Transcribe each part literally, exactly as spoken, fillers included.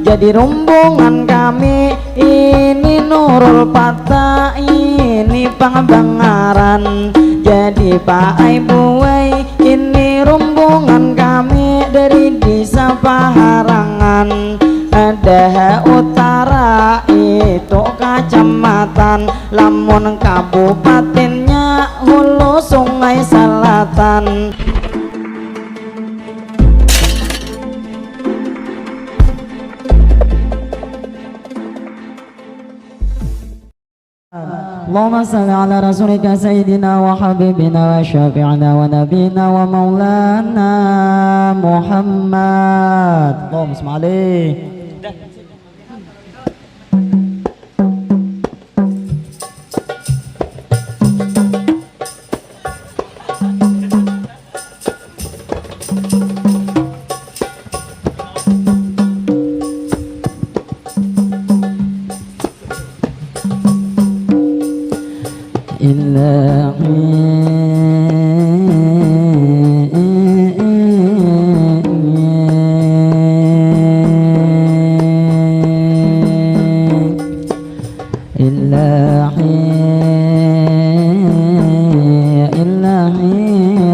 Jadi rumbungan kami ini Nurul Pata ini pang bangaran. Jadi paai buai ini rumbungan kami dari desa Paharangan. Dah utara itu kacamatan, lamun kabupatennya Hulu Sungai Selatan. Allahumma salli ala rasulika sayyidina wa habibina wa syafi'ina wa nabiyina wa maulana Muhammad. Allahumma salli. Ilahi, ilahi,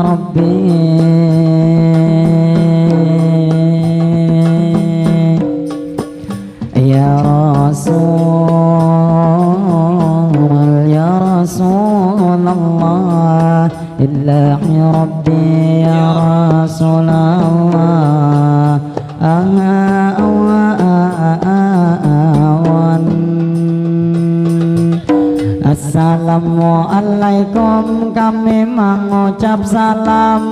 Rabbi. Ya Rasul, ya Rasulullah, ilahi Rabbi, ya Rasulullah. Awan. Assalamualaikum, kami mangucap salam.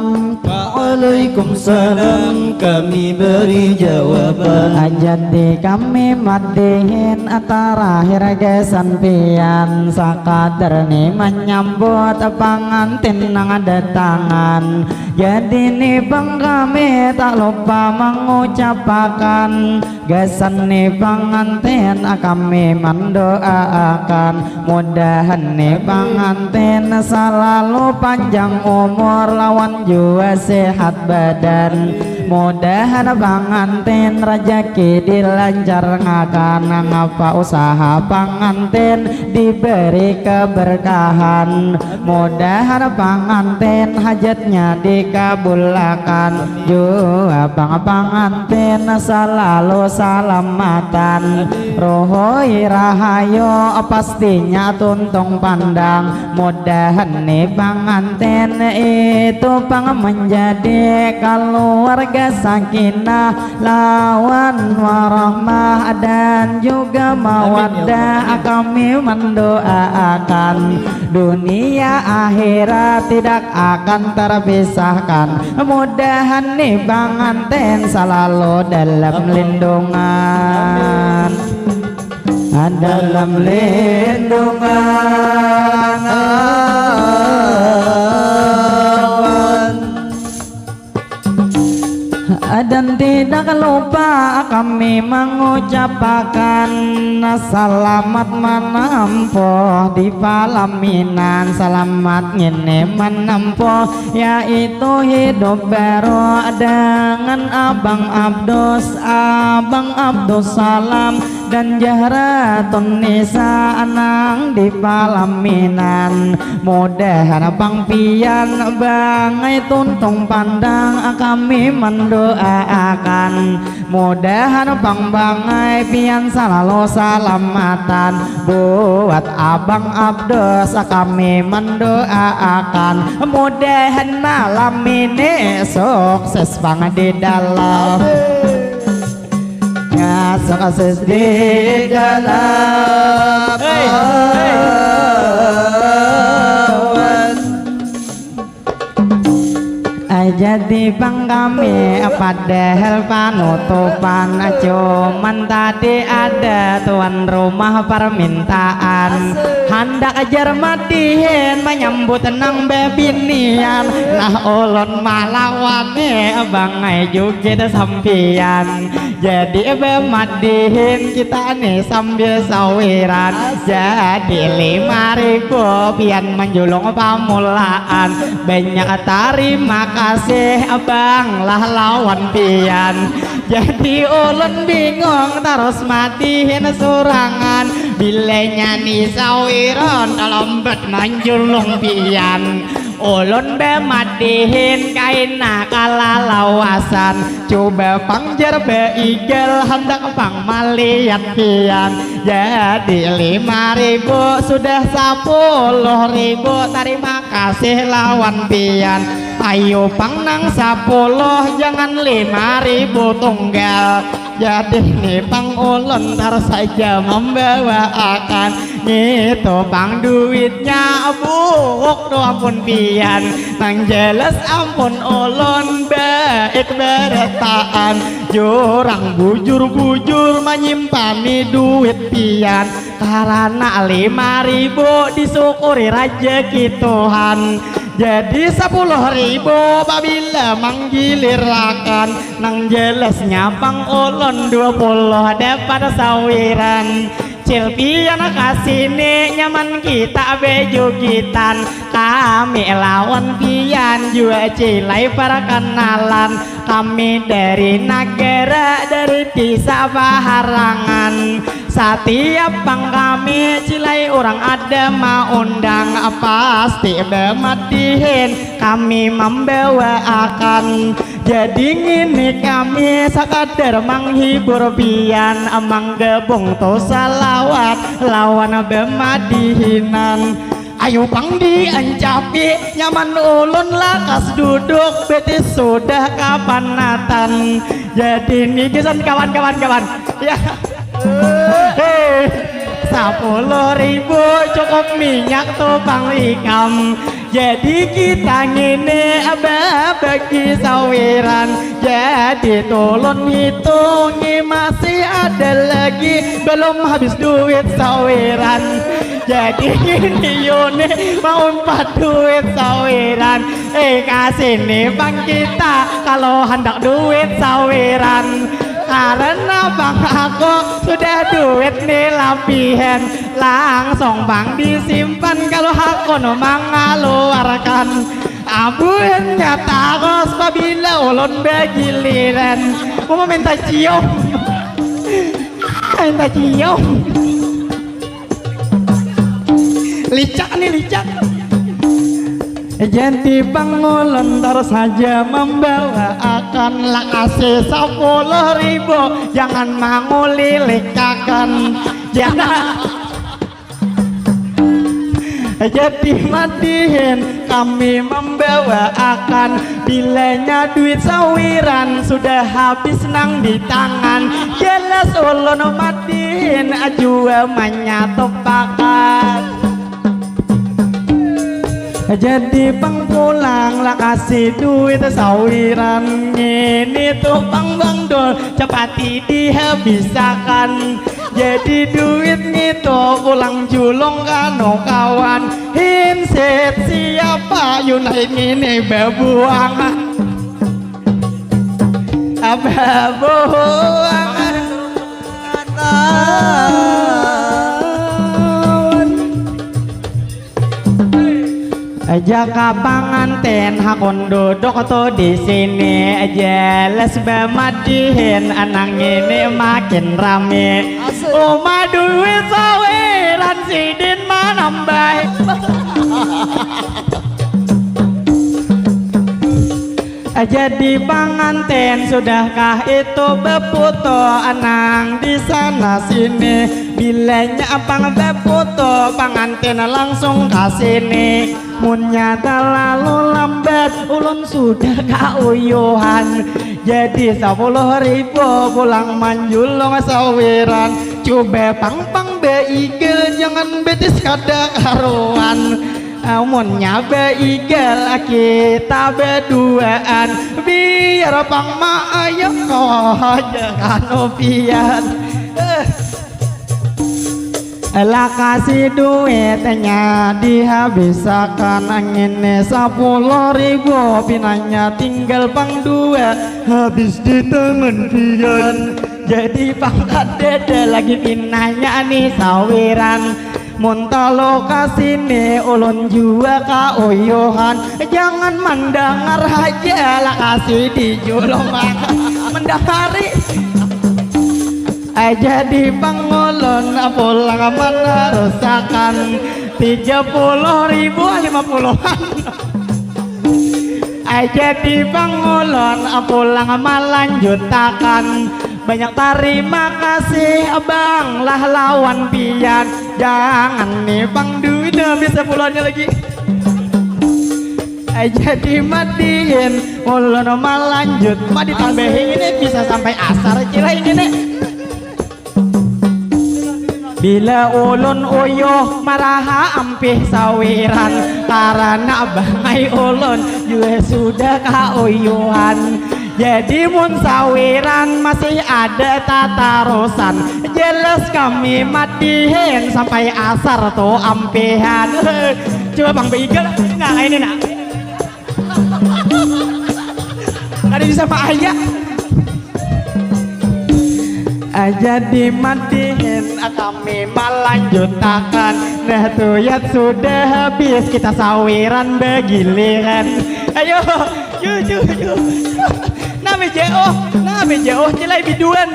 Waalaikumsalam, kami beri jawaban. Jadi kami madihin tarakhir gasan pian, sakadar ni manyambut pangantin nang datangan. Jadi ni pang kami tak lupa mangucapakan, gasan ni pangantin kami mandoaakan, mudahan ni pangantin salalu panjang umur lawan jua sehat badan. Mudahan pangantin rajaki dilancarngakan, ngapa usaha pangantin diberi keberkahan. Mudahan pangantin hajatnya dikabulakan, jua pang pangantin salalu salamatan. Ruhui rahayu pastinya tuntung pandang. Mudahan ni pangantin itu pang menjadi kaluarga sakinah lawan warahmah dan juga mawaddah. Kami mendoaakan dunia akhirat tidak akan terpisahkan. Mudahan ni pangantin salalu dalam lindungan. Dalam lindungan. Dan tidak lupa kami mengucapakan selamat menempuh di palaminan, selamat ngini menempuh, yaitu hidup baru dengan Abang Abdus, Abang Abdus Salam, dan Jahratun Nisa nang di palaminan. Mudahan pang pian bangai tuntung pandang kami mendoaakan. Mudahan pang bangai pian salalu salamatan. Buat Abang Abdus kami mendoaakan, mudahan malam ini sukses pang di dalam. Ya, sukses di dalam. Hei, hei. Jadi pang kami padahal panutupan, cuman tadi ada tuan rumah permintaan. Handak ajar madihin menyambut nang bebinian. Nah, ulun malawani bangai jugit sampian. Jadi bemadihin kita nih sambil sawiran. Jadi lima ribu pian menjulung pamulaan. Banyak tarima kasih Eh abang lah lawan pian. Jadi ulun bingung terus madihin surangan. Bilanya ni sawiran lambat manjulung pian. Ulun bemadihin kaina kalalawasan. Coba pang jar beigal handak pang malihat pian. Jadi lima ribu sudah sepuluh ribu. Terima kasih lawan pian. Ayo pang nang sepuluh jangan lima ribu tunggal. Jadi ni pang ulun tar saja membawaakan. Ngitu pang duitnya buuk tu ampun pian. Nang jelas ampun ulun baik berataan. Jurang bujur-bujur manyimpani duit pian. Karana lima ribu disyukuri rajaki Tuhan. Jadi sepuluh ribu pabila manggilirakan. Nang jelasnya pang ulun dua puluh dapat sawiran. Cil pian ka sini nyaman kita bejugitan. Kami lawan pian jua cilai perkenalan. Kami dari nagara dari desa Paharangan. Satiap pang kami cilai urang ada maundang pasti bemadihin kami membawaakan. Jadi ngini kami sakadar manghibur pian manggabung tu salawat lawan bemadihinan. Ayu pang diancapi nyaman ulun lakas duduk betis sudah kapanatan. Jadi ni gasan kawan-kawan kawan. Ya. Hei, sepuluh ribu cukup minyak tu pang ikam. Jadi kita ngini babagi sawiran. Jadi tulun hitungi masih ada lagi belum habis duit sawiran. Jadi ngini Yuni maumpat duit sawiran. Eh kasini pang kita kalau handak duit sawiran. Karena bang aku sudah duit ni lapihan langsung bang disimpan kalau aku nu mangaluarkan. Abuhannya taros pabila ulun bagiliran. Mau meminta cium. Minta cium. Licak nih licak. Jadi pangulun terus saja membawa akan lakasi sepuluh ribu. Jangan mangulilikakan. Jangan. Jadi madihin kami membawa akan bilanya duit sawiran sudah habis nang di tangan. Jelas ulun madihin jua manyatupakan. Jadi pang pulang lah kasih duit sawiran ini tuh pang bangdul cepati dihabisakan. Jadi duit ngitu pulang julung kanu kawan. Hinsit siapa Yunai ngini babuangan. Babuangan. Jaka pangantin hakun duduk tu di sini jelas bamadihin anang ini makin rame. Uma duit sawiran sidin manambahi. Jadi pangantin sudahkah itu beputu anang di sana sini. Bilanya pang beputu pangantin langsung ka sini. Munnya terlalu lambat ulun sudah kauyuhan. Jadi sepuluh ribu pulang manjulung sawiran. Coba pang pang beigel jangan betis kada karuan. Amunnya beigal kita beduaan biar pang maayah aja kanu pian. Eh. Lah kasih duitnya dihabisakan angin sepuluh ribu pinanya tinggal pang dua habis di tangan pian. Jadi pang kadada lagi pinanya nih sawiran. Mun talu kasini ulun jua kauyuhan, jangan mandangar haja lakasi di julung. Mandangari. Ai jadi pang ulun pulang manarusakan tiga puluh ribu lima puluhan. Ai jadi pang ulun pulang malanjutakan. Banyak tarima kasih bang lah lawan pian. Jangan nih bang duit habis sepuluhannya lagi. Ai jadi madihin ulun malanjut. Ma ditambahi ini bisa sampai asar cila ini nih. Bila ulun uyuh maraha ampih sawiran, karana bangai ulun jua sudah kauyuhan. Jadi mun sawiran masih ada tatarusan, jelas kami matihin sampai asar tu ampihan. Coba bang beigal, nah ini nah. Kada bisa maaya. Aja dimatihin kami malanjutakan. Nah tuyat sudah habis kita sawiran begiliran. Ayo, yu yu yu. Nah B J O, nah B J O cilai biduan.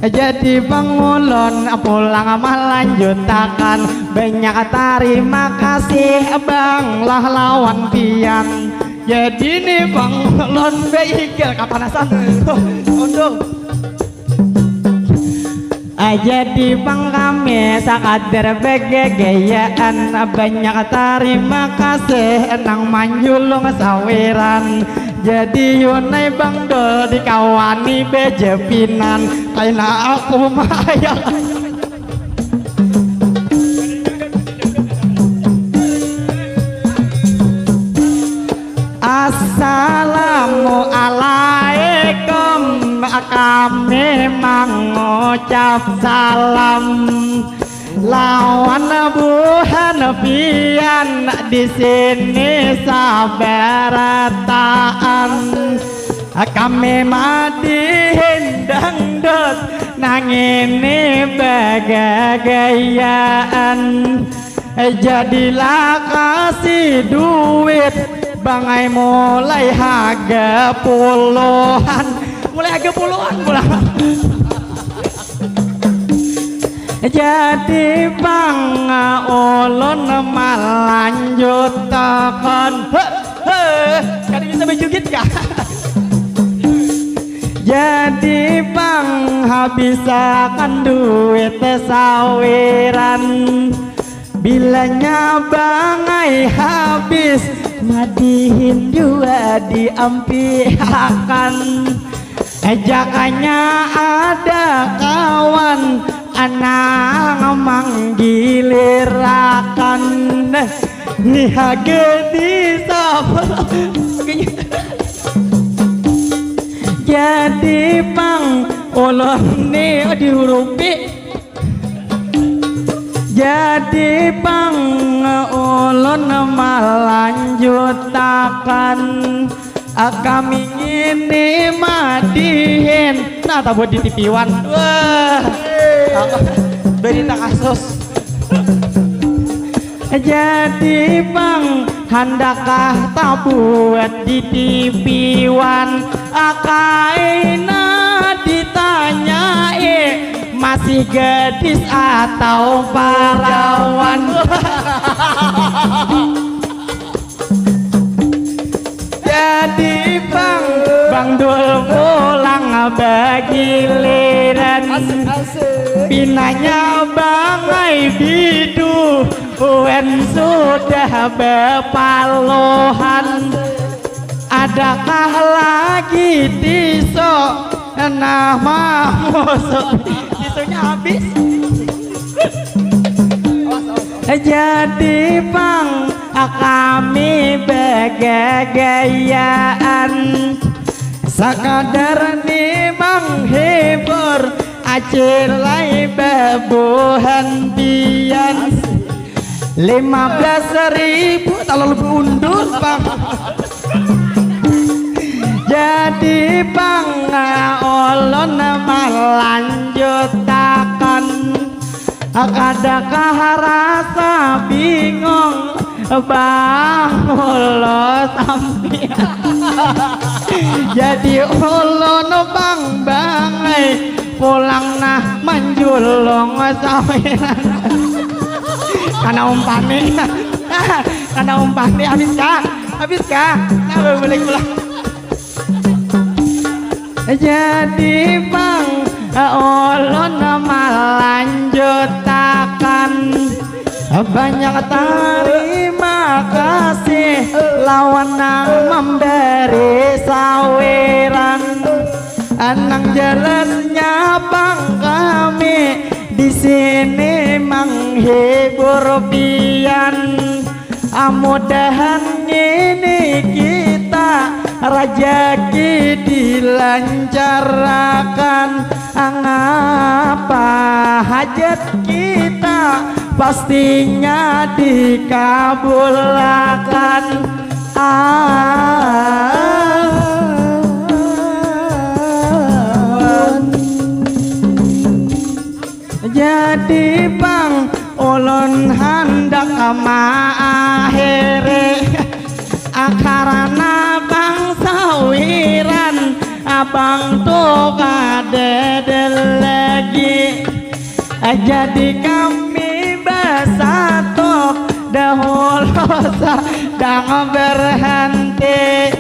Jadi bang ulun pulang malanjutakan. Banyak tarima kasih bang lah lawan pian. Jadi nih bang ulun beigal kapanasan. Untung. Jadi bang kami sakadar begegayaan. Banyak tarima kasih nang manjulung sawiran. Jadi yunai bang dol dikawani bejepinan. Kaina aku maya. Assalamualaikum, kami mangucap salam lawan buhan pian di sini sabarataan. Kami madihin dangdut nang ini bagagayaan. Jadilah kasih duit bangai mulai haga puluhan. Mulai haga puluhan pulang. Jadi pang ulun malanjutakan. Heh, heh, kada bisa bejugit kah? Jadi pang habisakan duit sawiran. Bilanya bangai habis madihin jua diampihakan. Ajakannya ada kawan anang manggilirakan. Nih hageni sapa. Jadi pang ulun nih dihurupi. Jadi pang ulun malanjutakan. Kami ngini madihin. Nah tabuat di T V One. Wah. Berita kasus. Jadi pang handakkah tabuat di T V One. Kaina ditanyai masih gadis atau parawan. Jadi bang, bang dul pulang bagiliran. Pinanya bangai bidu wen sudah bapalohan. Adakah lagi tisu? Nah mamusu. Tisunya habis. Jadi pang kami bagagayaan. Sakadar ni manghibur acilai babuhan pian. Lima belas ribu talalu beundur pang. Jadi pang ulun malanjutakan. Kadakah rasa bingung bang ulo sampian? Jadi ulun bang bangai pulang nah manjulung sawiran. Kana umpan nih. Kana umpan nih, habis kah? Habis kah? Nah, balik pulang. Jadi pang ulun malanjutakan, banyak tarima kasih lawan nang memberi sawiran. Nang jelasnya pang kami di sini menghibur pian. Mudahan ini kita rajaki dilancarkan, ngapa hajat kita pastinya dikabulakan. Ah. Jadi pang ulun handak maakhiri karana pang sawiran abang tu kadada lagi. Jadi kami basatu dahulu sadang berhenti.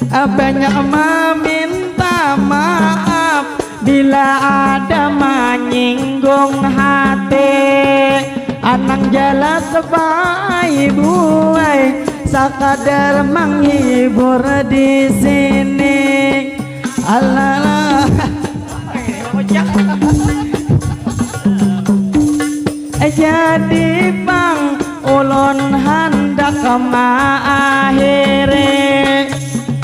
Banyak meminta maaf bila ada menyinggung hati. Nang jelas baik buai sakadar menghibur di sini. Alalah. Jadi pang ulun handak maakhiri.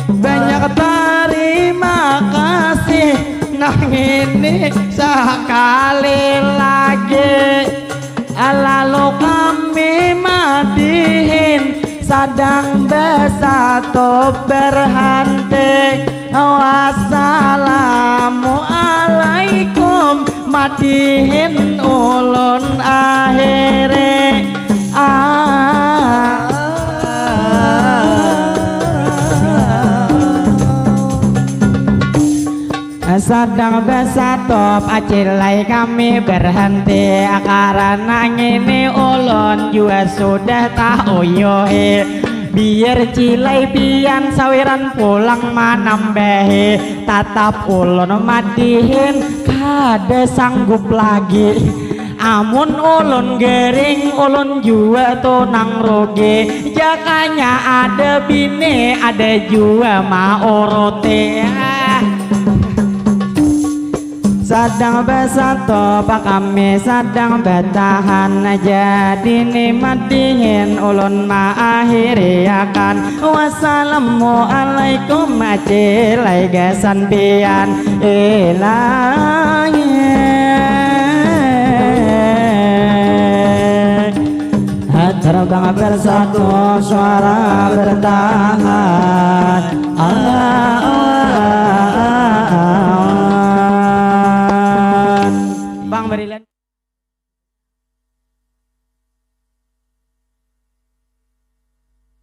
Banyak tarima kasih nang ini sakali lagi. Lalu kami madihin sadang basatu berhenti. Wassalamualaikum madihin ulun akhiri. Ah. Sadang basatop acilai kami berhenti karana ngini ulun jua sudah tauyuhi. Biar cilai pian sawiran pulang manambahi, tatap ulun madihin kada sanggup lagi. Amun ulun gering ulun jua tu nang rugi. Jakanya ada bini ada jua mauruti. Ah. Sadang basatu pakami sadang batahan. Jadi ni madihin ulun maakhiri akan. Wassalamualaikum acilai gasan pian. Ilahi. Terbang bersatu suara bertahan.